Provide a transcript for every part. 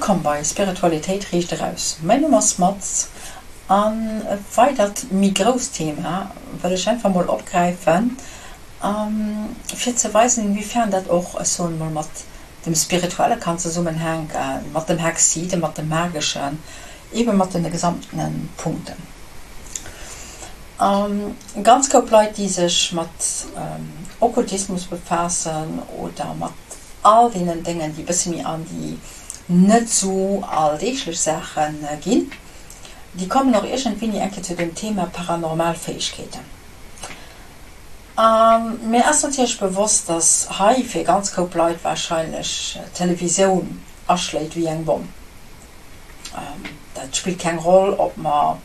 Wëllkomm bei Spiritualitéit riicht eraus. Mäin Numm ass Maz an e weidert méi grousst Thema wëll ech einfach mol opgräifen fir ze weisen inwiefern dat och, ech soen emol, mat dem Spirituelle kann zesummenhänken, mat dem Hexiden, mat dem Mageschen, eben mat den gesamten Punkten. E ganz Koup Leit déi sech mat Okkultismus befaassen oder mat all deenen Déngen, déi e bësse méi an déi net sou alldeeglech Saache ginn, déi kommen och iergendwéini eng Kéier zu dem Thema paranormal Fäegkeeten. A mir ass natierlech bewosst, dass hei fir e ganz Koup Leit warscheinlech d'Televisioun aschléit wéi eng Bomm. Dat spillt keng Roll, ob mer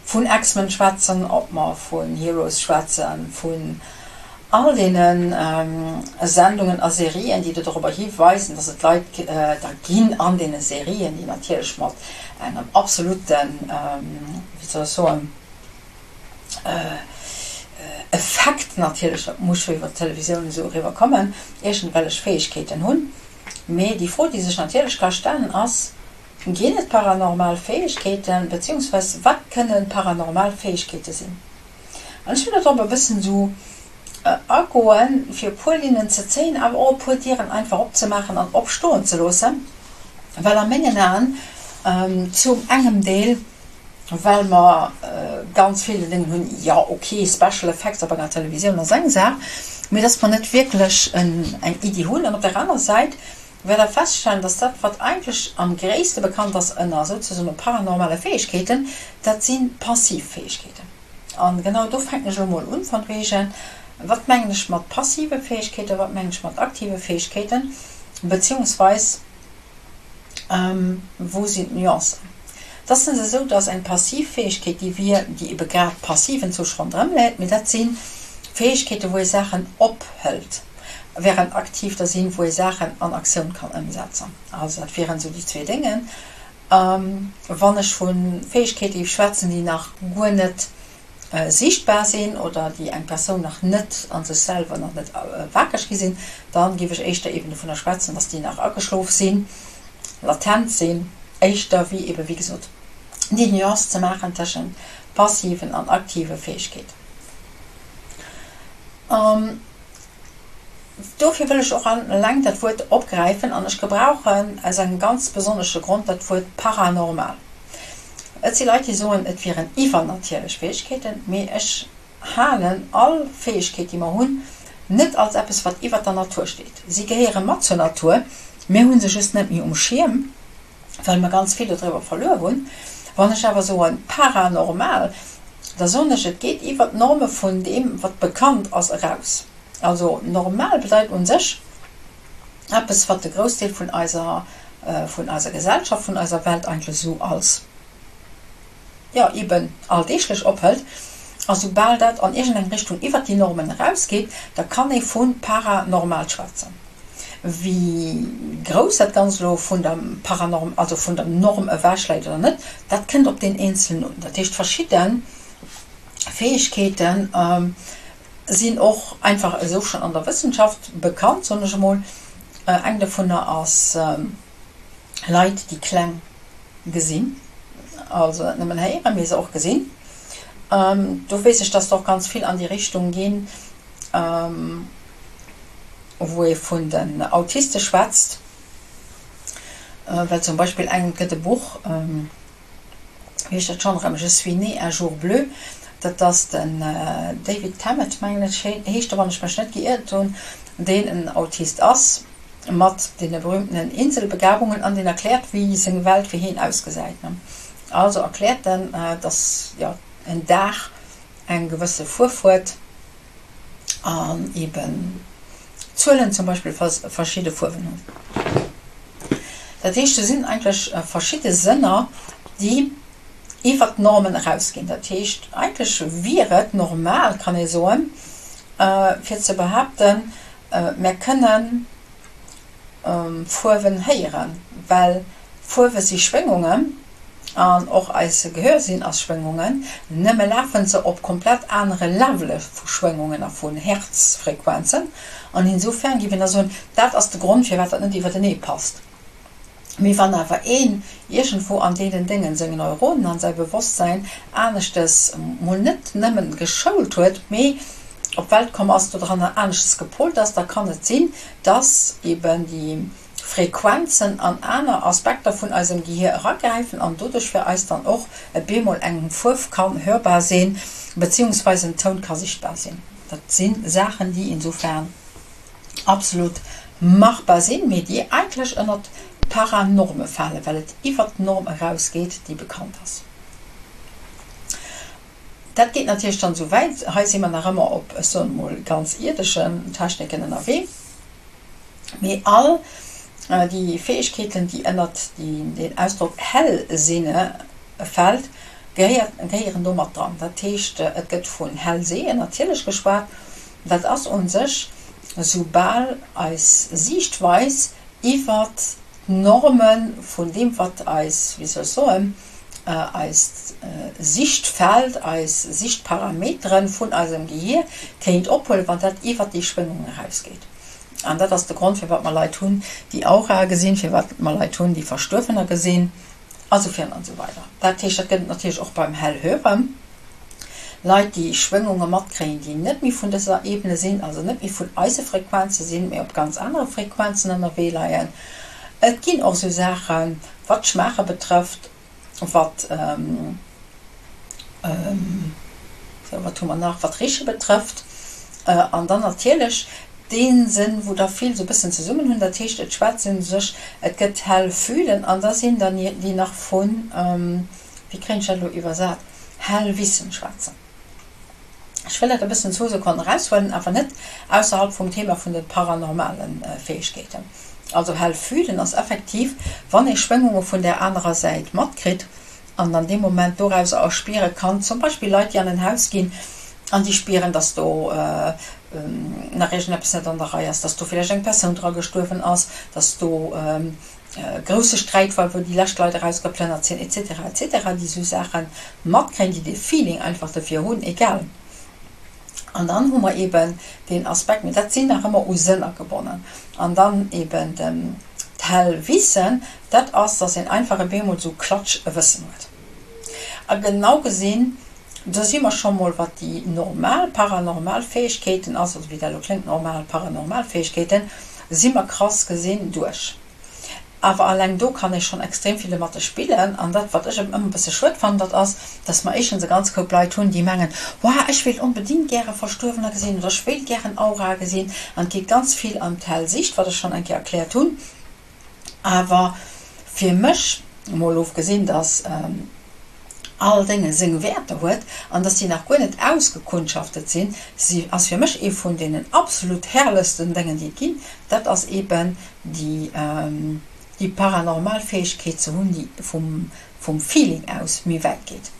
vun X-Men schwätzen, ob mer vun Heroes schwätzen, vun all deene Sendungen a Serien, déi dorobber hiweisen, dass et Leit da ginn an deene Serien, déi natierlech mat engem absoluten, wéi soll ech soen, Effekt natierlech, dat muss jo iwwer d'Televisioun esou eriwwer kommen, iergendwellech Fäegkeeten hunn. Mee déi Fro, déi sech natierlech ka stellen, ass, Ginn et paranormal Fäegkeeten, beziehungsweis wat kënne paranormal Fäegkeete sinn? An ech wëll dodrop e bëssen esou agoen, fir e puer Linnen ze zéien, awer och e puer Dieren einfach opzemaachen an opstoen ze loossen, well a mengen Aen zum engem Deel, well mer ganz vill den Déngen hunn, jo ok, Special Effects op enger Televisioun ass eng Saach, mee dass mer net wierklech eng Iddi hunn. An op der aner Säit wäert Der feststellen, dass dat, wat eigentlech am gréisste bekannt ass ënner souzesoe paranormale Fäegkeeten, dat si passiv Fäegkeeten. A genau do fänken ech elo mol un, von wegen, wat mengen ech mat passive Fäegkeeten, wat mengen ech mat aktive Fäegkeeten, beziehungsweis wou sinn d'Nuancen. Et ass net esou, dass eng passiv Fäegkeet déi wier, déi ebe grad passiv enzwousch ronderëm läit, mee dat si Fäegkeeten, wou ee Saachen ophëlt. Während aktiv der sinn, wou ee Saachen an Aktioun kann ëmsetzen. Also dat wieren esou déi zwee Dénge. Wann ech vu Fäegkeete géif schwätzen, déi nach guer net sichtbar sinn oder déi eng Persoun nach net a sech selwer nach net wakereg gi sinn, da géif ech éischter eben dovunner schwätzen, dass déi nach ageschlof sinn, latent sinn, éischter wéi eben, wéi gesot, déi Nuance ze maachen tëschent passiven an aktive Fäegkeeten. Dofir wëll ech och eleng dat Wuert opgräifen an ech gebrauchen aus engem ganz besonnesche Grond dat Wuert paranormal. Et si Leit, déi soen, et wieren iwwernatierlech Fäegkeeten, mee ech halen all Fäegkeet, déi mer hunn, net als eppes, wat iwwert der Natur steet. Si gehéiere mat zur Natur, mir hu se just net méi um Schierm. well mer ganz vill dodriwwer verluer hunn. Wann ech awer soen paranormal, da soen ech, et geet iwwer d'Norme vun deem, wat bekannt ass, eraus. Also normal bedeit u sech eppes, wat de Groussdeel vun eiser, vun eiser Gesellschaft, vun eiser Welt eigentlech esou als, jo, eben alldeeglech ophëlt. A soubal dat an iergendeng Richtung iwwert déi Normen erausgeet, da kann ee vu paranormal schwätzen. Wéi grouss dat Ganzt elo vun der Paranorm, also vun der Norm ewech läit oder net, dat kënnt op deen Eenzelen un. Dat heescht, verschidde Fäegkeete sinn och einfach esou schonn an der Wëssenschaft bekannt, soen ech emol. Eng dovunner ass Leit, déi Kläng gesinn, also net nëmmen héieren, mee se och gesinn. Do weess ech, dass der och ganz vill an déi Richtung ginn. Wou ee vun den Autiste schwätzt, well zum Beispill eng, et gëtt e Buch, wéi heescht dat schonn erëm, Je suis né un jour bleu, dat ass den David Tammet, mengen ech heescht e, wann ech mech net geiert hunn, deen en Autist ass, mat deene berühmtenen Inselbegabungen, an deen erkläert, wéi seng Welt fir hien ausgesäit. Also erkläert en, dass, jo, en Dag eng gewësse Fuerf huet, an eben Zuelen zum Beispill verschidde Fuerwen hunn. Dat heescht, do sinn eigentlech verschidde Sënner, déi iwwert d'Normen erausginn. Dat heescht, eigentlech wier et normal, kann ee soen, fir ze behaapten, mär kënnen Fuerwen héieren, well Fuerwe si Schwéngungen an och eis Gehörsinn ass Schwéngungen, nëmme lafe se op komplett anere Levele vu Schwéngungen a vun Hertzfrequenzen an insofern géif een da soen, dat ass de Grond firwat dat net iwwertenee passt. Mee wann awer een iergendwou an deenen Déngen seng Neuronen an säi Bewosstsäin aneschtes mol net nëmmen geschoult huet, mee op d'Welt komm ass, dodranner aneschtes gepolt ass, da kann et sinn, dass eben déi Frequenzen an aner Aspekter vun eisem Gehier eragräifen an doduerch fir eis dann och e bemol eng Fuerf kann hörbar sinn, beziehungsweise en Toun ka sichtbar sinn. Dat si Saachen, déi insofern absolut machbar sinn, mee déi eigentlech ënnert d'Paranorme falen, well et iwwert d'Norm erausgeet, déi bekannt ass. Dat geet natierlech dann esou wäit, hei si mer nach ëmmer op, ech soen emol, ganz ierdeschen Techniken ënnerwee, mee all déi Fäegkeeten, déi ënnert deen Ausdrock Hellsinne fält, gehéieren do mat dran. Dat heescht, et gëtt vun Hellsehen natierlech geschwat, Dat ass un sech, soubal eis Siichtweis iwwert d'Norme vun deem, wat eis, wéi soll ech soen, eist Sichtfeld, eis Sichtparametere vun eisem Gehier kéint ophuelen, wann dat iwwert déi Schwéngung erausgeet. An dat ass de Grond, firwat mer Leit hunn, déi Aurae gesinn, firwat mer Leit hunn, déi Verstuerwener gesinn, a sou virun an esou weider. Dat heescht, dat gëtt et natierlech och beim Hellhören. Leit, déi Schwéngunge matkréien, déi net méi vun dëser Ebene sinn, also net méi vun eise Frequenze sinn, mee op ganz anere Frequenzen ënnerwee leien. Et ginn och esou Saachen, wat d'Schmaache betrëfft, wat, sou, wat hu mer nach, wat d'Riche betrëfft. An dann natierlech dee Sënn, wou der vill esou e bëssen zesummen hunn, dat heescht, et schwätze sech, et gëtt hell fühlen an da sinn der déi nach vun, wéi kréien ech dat elo iwwersat, hell wissen schwätzen. Ech wëll dat e bëssen zwou Sekonnen eraushuelen, awer net ausserhalb vum Thema vun de paranormale Fäegkeeten. Also hell fühlen ass effektiv, wann ee Schwéngunge vun där anerer Säit matkritt an dann dee Moment dorauser erspiere kann, zum Beispill Leit, déi an en Haus ginn an déi spieren, dass do nach iergendeppes net an der Rei ass, dass do villäicht eng Persoun dra gestuerwen ass, dass do grousse Sträit war, wou déi lescht Leit erausgeplënnert sinn, etc. Etc. Déi esou Saache matkréien, déi dee Feeling einfach dofir hunn, egal. An dann hu mer eeben deen Aspekt, mee dat sinn nach ëmmer u Sënner gebonnen, an dann eeben den d'Hellwissen, dat ass, dass een einfach e bemol esou klatsch e Wëssen huet. A genau gesinn, do si mer scho mol, wat déi normal paranormal Fäegkeeten ass, also wéi dat elo kléngt, normal paranormal Fäegkeeten, si mer krass gesinn duerch. Awer alleng do kann ee schonn extrem vill domatter spillen. An dat, wat ech ëmmer e bësse schued fannen, dat ass, dass mer éischtens e ganz Koup Leit hunn, déi mengen, Woah, ech wéilt onbedéngt gäre Verstuerwener gesinn oder ech wéilt gären Aurae gesinn. An et geet ganz vill ëm d'Hellsicht, wat ech schonn eng Kéier erkläert hunn. Awer fir mech, mol ofgesinn, dass all Dénge seng Wäerter huet an dass déi nach guer net ausgekundschaftet sinn, si ass fir mech ee vun deenen absolut herrlechsten Déngen, déi et ginn, dat ass eeben déi déi paranormal Fäegkeet ze hunn, déi vum vum Feeling aus méi wäit geet.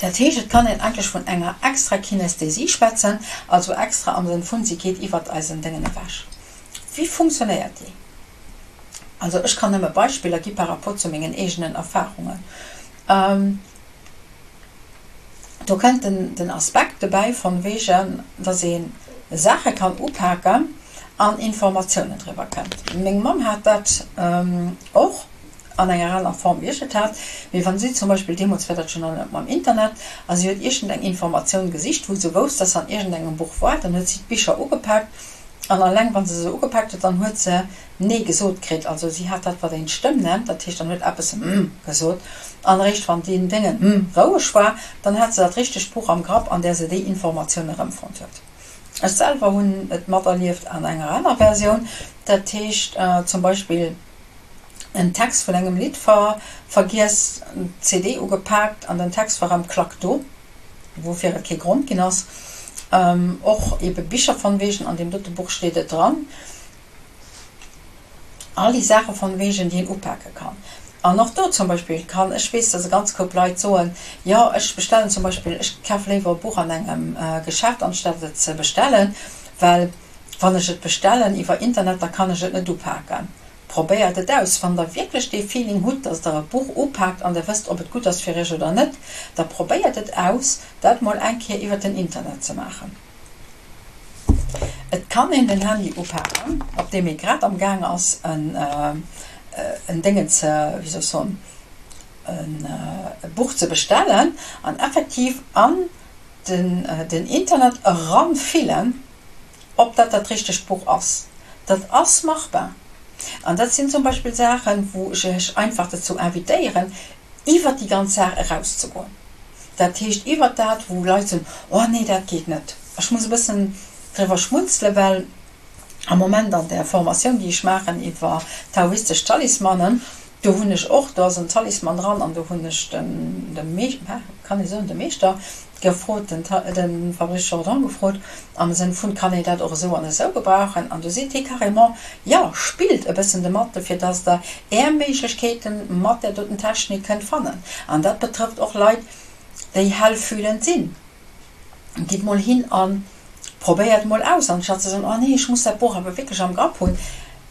Dat heescht, et kann een eigentlech vun enger extra Kinästhesie schwätzen, also extra am Sënn vun, si geet iwwert eisen Déngen ewech. Wéi funktionéiert déi? Also ech kann nëmme Beispiller gi par rapport zu mengen eegenen Erfahrungen. Do kënnt den Aspekt dobäi von wegen, dass ee Saache kann upaken an Informatiounen driwwer kënnt. Meng Mamm hat dat och an enger aner Form wéi ech et hat, mee wann si zum Beispill, deemools war dat jo nach net mam Internet, a si huet iergend eng Informatioun gesicht, wou se wousst, dass se an iergendengem Buch war, dann huet si d'Bicher ugepaakt an alleng wa se se ugepaakt huet, dann huet se Nee gesot kritt, also si hat dat wat een d'Stëmm nennt, dat heescht dann huet eppes mm gesot, an eréischt wann deen Déngen mm roueg war, dann hat se dat richtegt Buch am Grapp an där se déi Informatioun erëmfonnt huet. Ech selwer hunn et materlieft an enger aner Versioun, dat heescht zum Beispill en Text vun engem Lidd ver vergiess, d'CD ugepaakt an den Text war erëm klack do, woufir et kee Grond ginn ass. Och ebe Bicher von wegen, an deem dote Buch steet et dran. All déi Saache von wegen, déi een upake kann. An och do zum Beispill kann, ech weess, dass e ganz Koup Leit soen, jo ech bestellen zum Beispill, ech kafe léiwer e Buch an engem Geschäft anstatt et ze bestellen, well wann ech et bestellen iwwer Internet, da kann ech et net upaken. Probéiert et aus. Wann der wierklech dee Feeling hutt, dass der e Buch upaakt an der wësst, ob et gutt ass fir iech oder net, da probéiert et aus, dat mol eng Kéier iwwer den Internet ze maachen. Et kann een den Handy upaken, op deem ee grad am Gaang ass en en Déngen ze, wéi soll ech soen, e Buch ze bestellen an effektiv an den den Internet eranfillen, ob dat dat richtegt Buch ass. Dat ass machbar. An dat sinn zum Beispill Saachen, wou ech Iech einfach dozou invitéieren, iwwert déi ganz Saach erauszegoen. Dat heescht iwwert dat, wou Leit soen, Oh nee, dat geet net. Ech muss e bëssen driwwer schmunzelen, well am Moment an där Formatioun, déi ech maachen iwwer taoistesch Talismanen, do hunn ech och, do ass en Talisman dran an do hunn ech den, de Meeschter, kann ee soen, de Meeschter gefrot, den de Fabrice Jordan gefrot am Sënn vun, kann een dat och esou an esou gebrauchen? An do seet hie carrément, jo, spillt e bëssen domat, fir dass Der Är Méiglechkeete mat där doten Technik kënnt fannen. An dat betrëfft och Leit, déi hellfühlend sinn. Gitt mol hin a probéiert mol aus, anstatt ze soen, oh nee, ech muss dat Buch awer wierklech am Grapp hunn.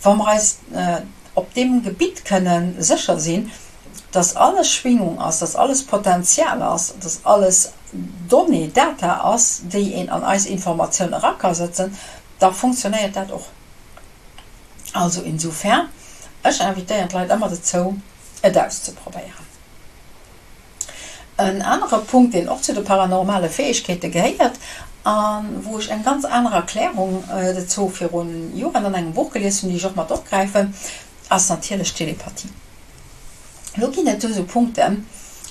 Wa mer eis op deem Gebitt kënne sécher sinn, dass alles Schwingung ass, dass alles Potenzial ass, dass alles Donnée, Data ass, déi een an eis Informatioun era ka sëtzen, da funktionéiert dat och. Also insofern, ech invitéieren d'Leit ëmmer dozou, et auszeprobéieren. En anere Punkt, deen och zu de paranormale Fäegkeete gehéiert a wou ech eng ganz aner Erklärung dozou viru Joren an engem Buch gelies hunn, déi ech och mat opgräifen, ass natierlech d'Telepathie. Lo ginn et do esou Punkten,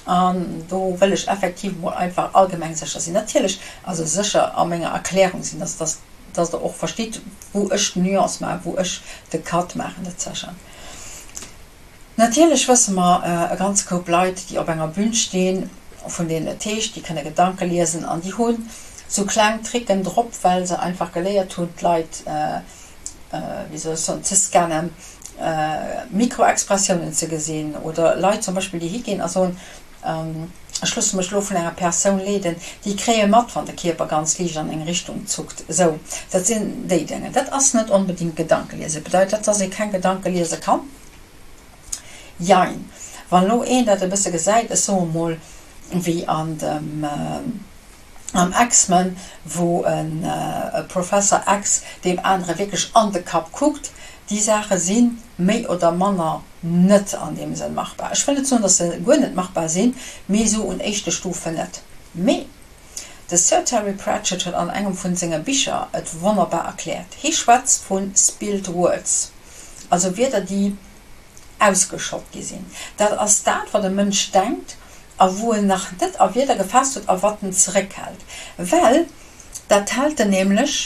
an do wëll ech effektiv emol einfach allgemeng sécher sinn, natierlech, also sécher a menger Erklärung sinn, dass dass dass Der och verstitt, wou ech d'Nuance maachen, wou ech de Cut maachen dozwëschen. Natierlech wësse mer, e ganze Koup Leit, déi op enger Bün stinn, vun deenen et heescht, déi kënne Gedanke liesen an déi hunn esou kleng Tricken drop, well se einfach geléiert hunn, d'Leit, wéi soll ech soen, ze scannen, Mikroexpressiounen ze gesinn oder Leit zum Beispill, déi higinn a soen, Ech loosse mech elo vun enger Persoun leeden, déi kréie mat, wann de Kierper ganz liicht an eng Richtung zuckt. Esou, dat sinn déi Déngen. Dat ass net onbedéngt Gedankeliese. Bedeit dat, dass ee keng Gedanke liese kann? Jein. Wann elo een dat e bësse gesäit, ech soe mol, wéi an dem, am X-Men, wou e Professor X deem anere wierklech an de Kapp kuckt, déi Saache si méi oder manner net an deem Sënn machbar. Ech wëll net soen, datt se guer net machbar sinn, mee esou un éischte Stufen net. Mee de Sir Terry Pratchett huet an engem vun senge Bicher et wonnerbar erkläert. Hie schwätzt vu spilled words, also Wierder, déi ausgeschott gi sinn. Dat ass dat, wat e Mënsch denkt a wou en nach net a Wierder gefaasst huet a wat en zeréckhält, well dat hält en nämlech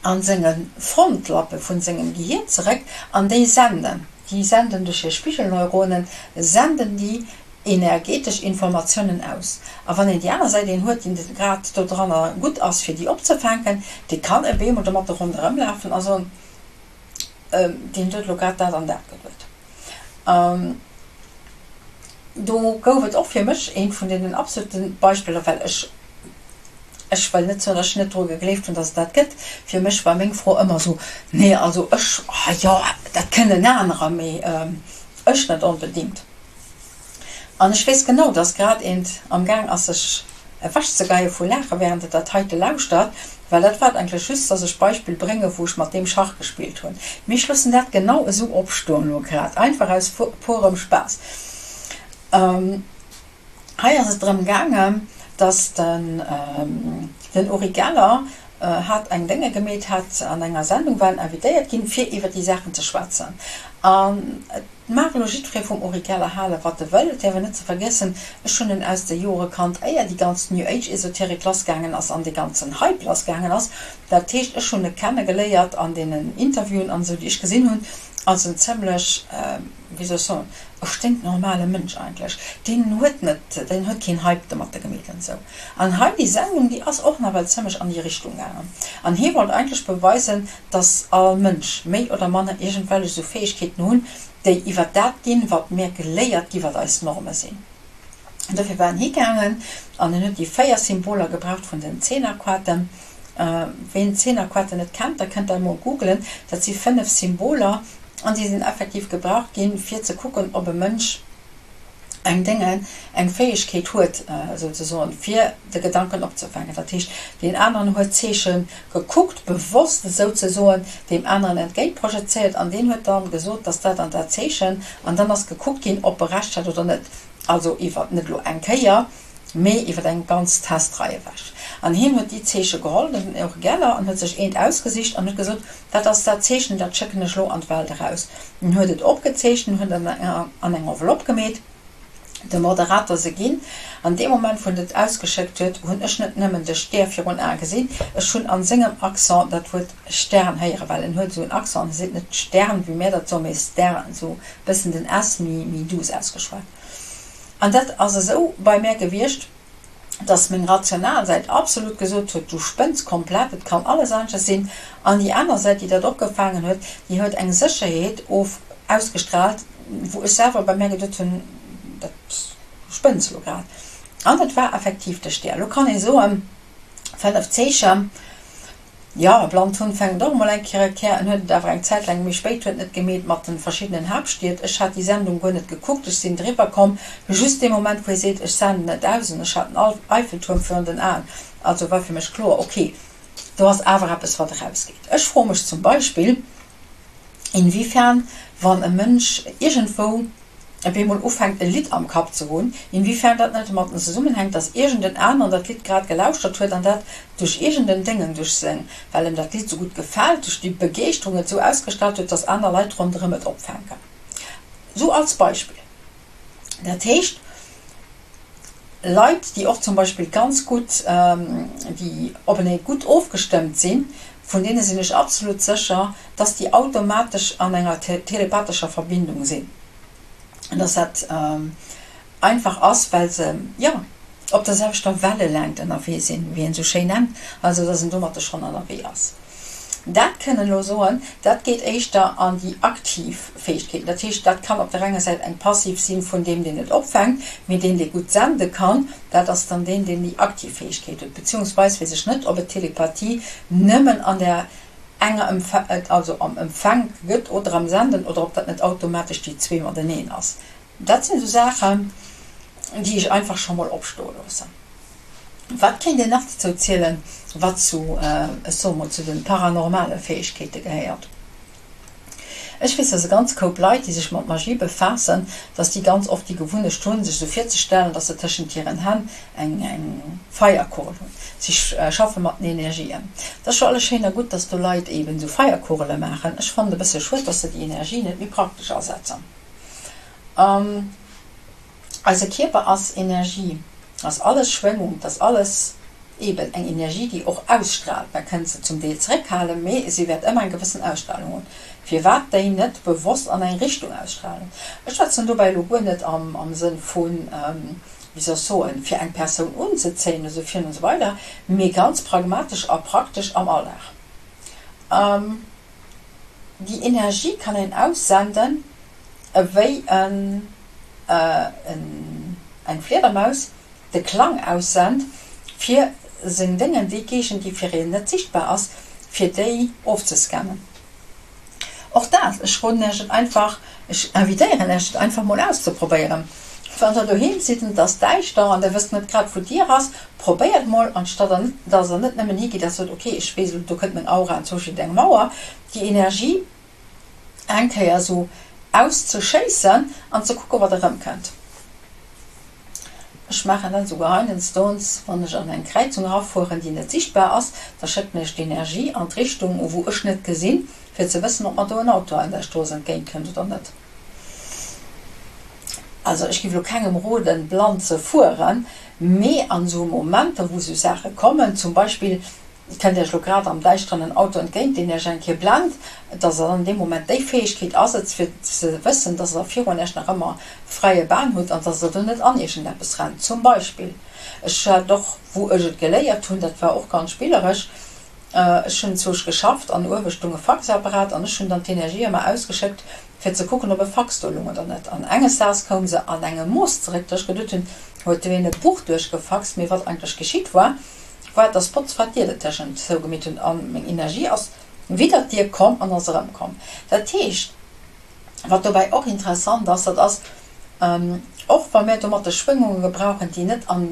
a senge Frontlappe vun sengem Gehier zeréck an déi senden, déi senden duerch hir Spigelneuronen, senden déi energetesch Informatiounen aus. A wann een déi aner Säit een huet, deen grad dodranner gutt ass fir déi opzefänken, dee kann e beemol domatter ronderëmlafen a soen, Deen huet elo grad dat an dat geduet. Do gouf et och fir mech eent vun deenen absolute Beispiller, well ech, ech wëll net soen, datt ech net dru gegleeft hunn, datt et dat gëtt. Fir mech war meng Fro ëmmer esou, Nee, also ech, ah jo, dat kënnen anerer, mee ech net onbedéngt. An ech weess genau, dass grad eent am Gaang ass sech ewechzegeie vu Laache während et dat heite lauschtert, well dat war et eigentlech just, dass ech d'Beispill brénge wou ech mat deem Schach gespillt hunn. Mee ech loossen dat genau esou opstoen elo grad, einfach aus purem Spaass. Hei ass et drëm gaangen, dass den den Uri Geller hat eng Dénge gemeet hat an enger Sendung, war en invitéiert ginn, fir iwwer déi Saachen ze schwätzen. An et Mag elo jiddweree vum Uri Geller hale wat e wëll, et däerf een net ze vergiessen, ech hunn en aus de Jore kannt, éier déi ganz New Age Esoterik lass gaangen ass an dee ganzen Hype lass gaangen ass. Dat heescht, ech hunn e kenne geléiert an deenen Interviewen an esou, déi ech gesinn hunn, als en zimlech, wéi soll ech soen, e sténknormale Mënsch eigentlech. Deen huet net, deen huet keen Hype domatter gemeet an esou. An hei déi Sendung, déi ass och nawell zimlech an déi Richtung gaangen. An hie wollt eigentlech beweisen, dass all Mënsch méi oder manner iergendwellech esou Fäegkeeten hunn, déi iwwer dat ginn, wat mär geléiert gi wat eis Norme sinn. An dofir war en higaangen an en huet déi 4 Symboler gebraucht vun den Zehnerquaten. Ween d'Zehnerquaten net kennt, da kënnt der emol googelen. Dat si 5 Symboler an déi sinn effektiv gebraucht ginn, fir ze kucken, ob e Mënsch. Eng Déngen, eng Fäegkeet huet, souzesoen, fir de Gedanken opzefänken. Dat heescht, deen aneren huet d'Zeeche gekuckt, bewosst souzesoen, deem aneren entgéint projezéiert, an deen huet dann gesot, dass dat an dat Zeechen, an dann ass gekuckt ginn, ob e Recht hat oder net. Also iwwer net elo eng Kéier, mee iwwer eng ganz Testrei ewech. An hien huet déi Zeeche geholl, den Uri Geller, an huet sech eent ausgesicht an huet gesot, Dat ass dat Zeechen, dat schécken ech elo an d'Welt eraus. En huet et opgezeechent, huet et an eng Enveloppe gemeet, dem Moderator se ginn. An deem Moment, wou en et ausgeschéckt huet, hunn ech net nëmmen de Stär virun Ae gesinn, ech hunn a sengem Accent dat Wuert Stern héieren, well en huet esou en Accent, en seet net Stern, wéi mär dat soen, mee Stern, esou e bëssen den S méi duuss ausgeschwat. An dat ass esou bei mär gewiescht, dass meng rational Säit absolut gesot huet, du spënns komplett, et kann alles aneschters sinn, an déi aner Säit, déi dat opgefaangen huet, déi huet eng Sécherheet of ausgestrahlt, wou ech selwer bei mär geduet hunn, dat spënns elo grad. An et war effektiv de Stär. Elo kann ee soen, 5 Zeechen. Jo, e blannt Hunn fänkt och emol eng Kéier e Kär. En huet et awer eng Zäit laang méi spéit huet en et gemeet mat den verschiddenen Haaptstied. Ech hat déi Sendung guer net gekuckt, ech sinn driwwer komm just dee Moment wou hie seet, ech senden et aus an ech hat den Eiffeltuerm virun den Aen. Also war fir mech kloer, ok, do ass awer eppes wat erausgeet. Ech froe mech zum Beispill inwiefern wann e Mënsch iergendwou op eemol ufänkt e Lidd am Kapp ze hunn, inwiefern dat net domatten zesummenhänkt, dass iergend en aneren dat Lidd grad gelauschtert huet an dat duerch iergend en Déngen, duerch seng, well em dat Lidd sou gutt gefält, duerch déi Begeeschterung et sou ausgestrahlt huet, dass aner Leit ronderëm et opfänken. Sou als Beispill. Dat heescht, Leit, déi och zum Beispill ganz gutt, déi openee gutt ofgestëmmt sinn, vun deene sinn ech absolut sécher, dass déi automatesch an enger telepathescher Verbindung sinn. An dass dat einfach ass, well se, jo, op der selwechter Wellelängt ënnerwee sinn, wéi een esou schéin nennt, also dass een domatter schonn ënnerwee ass. Dat kënnen elo soen, dat geet éischter an déi aktiv Fäegkeeten. Dat heescht, dat kann op der enger Säit eng passiv sinn vun deem, deen et opfänkt, mee deen, dee gutt sende kann, dat ass dann deen, deen déi aktiv Fäegkeet huet. Beziehungsweis weess ech net, ob et Telepathie nëmmen an der enger, also am Empfänke gëtt oder am Senden oder ob dat net automatesch déi zwee mateneen ass. Dat sinn esou Saachen, déi ech einfach scho mol opstoe loossen. Wat kéint een nach dozou zielen, wat zu, ech soe mol, zu de paranormale Fäegkeete gehéiert? Ech weess, dass e ganz Koup Leit, déi sech mat Magie befaassen, dass déi ganz oft déi Gewunnecht hunn, sech esou virzestellen, dass se tëschent hiren Hänn eng Feierkugel hunn. Si schaffe mat den Energien. Dat ass scho alles schéin a gutt, dass do Leit eeben esou Feierkugele maachen. Ech fannen et e bësse schued, dass se déi Energie net méi praktesch asetzen. Eise Kierper ass Energie, ass alles Schwéngung, et ass alles eeben eng Energie, déi och ausstraalt. Mer kënnen se zum Deel zeréckhalen, mee si wäert ëmmer eng gewëssen Ausstralung hunn. Firwat déi net bewosst an eng Richtung ausstralen? Ech schwätzen dobäi elo guer net am Sënn vun, wéi soll ech soen, fir eng Persoun unzezéien oder esou virun an esou weider, mee ganz pragmatesch a praktesch am Alldag. Déi Energie kann een aussenden ewéi en eng Fliedermaus de Klang aussent, fir seng Déngen, déi Géigend, déi fir een net sichtbar ass, fir déi ofzescannen. Och dat, ech roden Iech et einfach, ech invitéieren Iech et einfach mol auszeprobéieren. Wann der doheem sidd an et ass däischter an der wësst net grad wou d'Dier ass, probéiert mol, anstatt dass der net nëmmen higitt a sot, ok, ech weess elo, do kënnt meng Aura an zwousch eng Mauer, déi Energie eng Kéier esou auszeschéissen an ze kucken, wat erëmkënnt. Ech maachen dat esouguer heiansdons, wann ech an eng Kräizung erafueren, déi net sichtbar ass, da schécken ech d'Energie an d'Richtung, wou ech net gesinn, fir ze wëssen, ob mer do en Auto an der Strooss entgéintkënnt oder net. Also ech giff elo kengem roden blann ze fueren, mee an esou Momenter wou esou Saache kommen, zum Beispill kënnt iech elo grad am Däischteren en Auto entgéint deen iech eng Kéier blennt, dass der dann an deem Moment déi Fäegkeet asetzt fir ze wëssen, dass der virun iech nach ëmmer fräie Bahn hutt an dass der do net an iergendeppes rennt zum Beispill. Ech hat och wou ech et geléiert hunn, dat war och ganz spilleresch, ech hunn zwousch geschafft an uewe stung e Faxapparat an ech hunn dann d'Energie ëmmer ausgeschéckt fir ze kucken, ob e Fax do lung oder net. An enges Daags koum se an engem Mooss zeréck, dat ech geduet hunn, huet do een e Buch duerchgefaxt. Mee wat eigentlech geschitt war, war, dass d'Botzfra d'Dier dertëschent zougemeet hunn a meng Energie ass widder d'Dier komm an ass erëmkomm. Dat heescht, wat dobäi och interessant ass, dat ass. Och wa mir domatter Schwéngunge gebrauchen, déi net an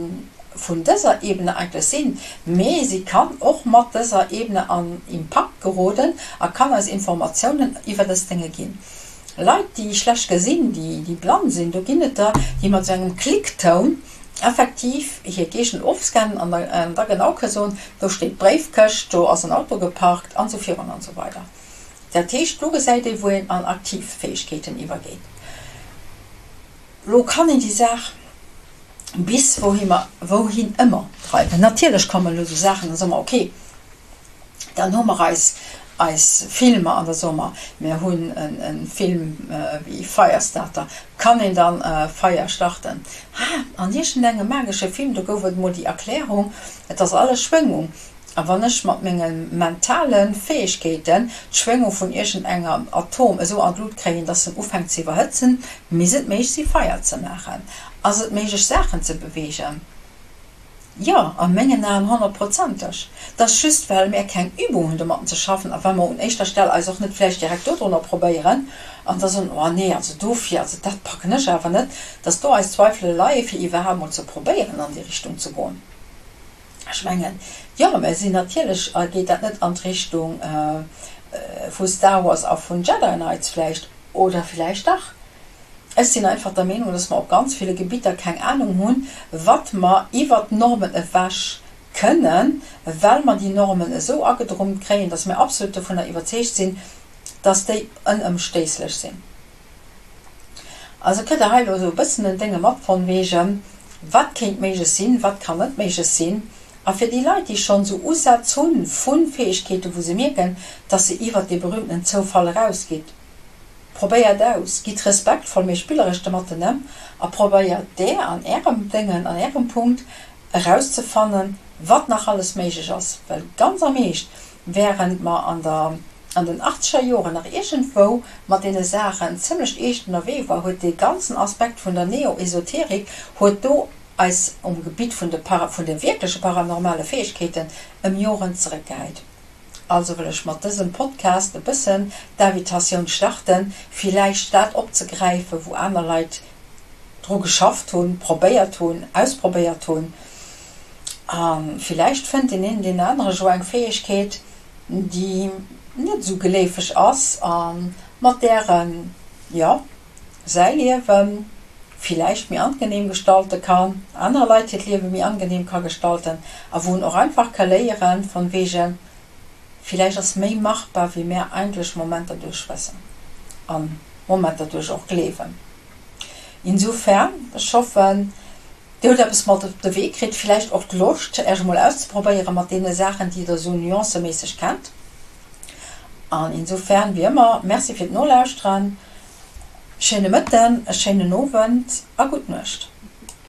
vun dëser Ebene eigentlech sinn, mee si kann och mat dëser Ebene an Impakt geroden a kann eis Informatiounen iwwer dës Dénge ginn. Leit, déi schlecht gesinn, déi blann sinn, do ginn et der, déi mat esou engem Klicktoun effektiv hir Géigend ofscannen an da genau kënne soen, do steet d'Bréifkëscht, do ass en Auto geparkt an esou virun an esou weider. Dat heescht, do gesäit ee wou een an aktiv Fäegkeeten iwwergeet. Lo kann een déi Saach bis wouhi mer, wouhin ëmmer dreiwen. Natierlech kommen elo esou Saachen, da soe mer, okay, dann hu mer eis, eis Filmer an da soe mer, mir hunn e Film wéi Firestarter, kann een dann Feier starten? Ha, an iergendengem magesche Film, do gouf et emol déi Erklärung, et ass alles Schwéngung. A wann ech mat menge mentale Fäegkeeten d'Schwéngung vun iergendengem Atom esou an d'Lut kréien, dass en ufänkt ze iwwerhëtzen, misst et méiglech si Feier ze maachen. Ass et méiglech Saachen ze beweegen? Jo, a mengen Aen honnertprozenteg. Et ass just well mär keng Übung hunn domatten ze schaffen a well mer un éischter Stell eis och net vläicht direkt dodrunner probéieren an da soen, oh nee, also dofir, also dat packen ech awer net, dass do eis Zweifele leie fir iwwerhaapt mol ze probéieren an déi Richtung ze goen. Ech mengen, jo, mä sinn natierlech geet dat net an d'Richtung vu Star Wars a vun Jedi Knights vläicht, oder villäicht dach. Ech sinn einfach der Meenung, dass mer op ganz ville Gebitter keng Anung hunn, wat mer iwwert d'Normen ewech kënnen, well mer déi Normen esou agedrummt kréien, dass mir absolut dovunner iwwerzeegt sinn, dass déi onëmstéisslech sinn. Also kritt der hei elo esou e bëssen en Dénge mat von wegen, wat kéint méiglech sinn, wat kann net méiglech sinn. A fir déi Leit, déi schonn esou Usätz hu vu Fäegkeeten, wou se mierken, dass se iwwert dee berühmtenen Zoufall erausgeet, probéiert aus, gitt respektvoll mee spilleresch domatten ëm a probéiert där an ärem Déngen, an ärem Punkt erauszefannen, wat nach alles méiglech ass. Well ganz am Eescht, während mer an der an den achtzeger Joren nach iergendwou mat deene Saachen zimlech eescht ënnerwee war, huet dee ganzen Aspekt vun der Neo-Esoterik huet do eis um Gebitt vun de vun de wierkleche paranormale Fäegkeeten ëm Joren zeréckgehäit. Also wëll ech mat dësem Podcast e bëssen d'Invitatioun starten, villäicht dat opzegräifen, wou aner Leit dru geschafft hunn, probéiert hunn, ausprobéiert hunn. A villäicht fënnt deen een, deen anere jo eng Fäegkeet, déi net esou geleefeg ass a mat där en, jo, säi Liewe villäicht méi angenehm gestalte kann, anere Leit hiert Liewe méi angenehm ka gestalten a wou en och einfach ka léieren, von wegen, villäicht ass méi machbar, wéi mär eigentlech Momenter duerch wëssen a Momenter duerch och gleewen. Insofern, ech hoffen, Dir hutt eppes mat op de Wee kritt, villäicht och d'Loscht, Äech emol auszeprobéieren mat deene Saachen, déi Der esou nuanceméisseg kennt. An insofern, wéi ëmmer, Merci fir d'Nolauschteren, schéine Mëtten, e schéinen Owend a gutt Nuecht.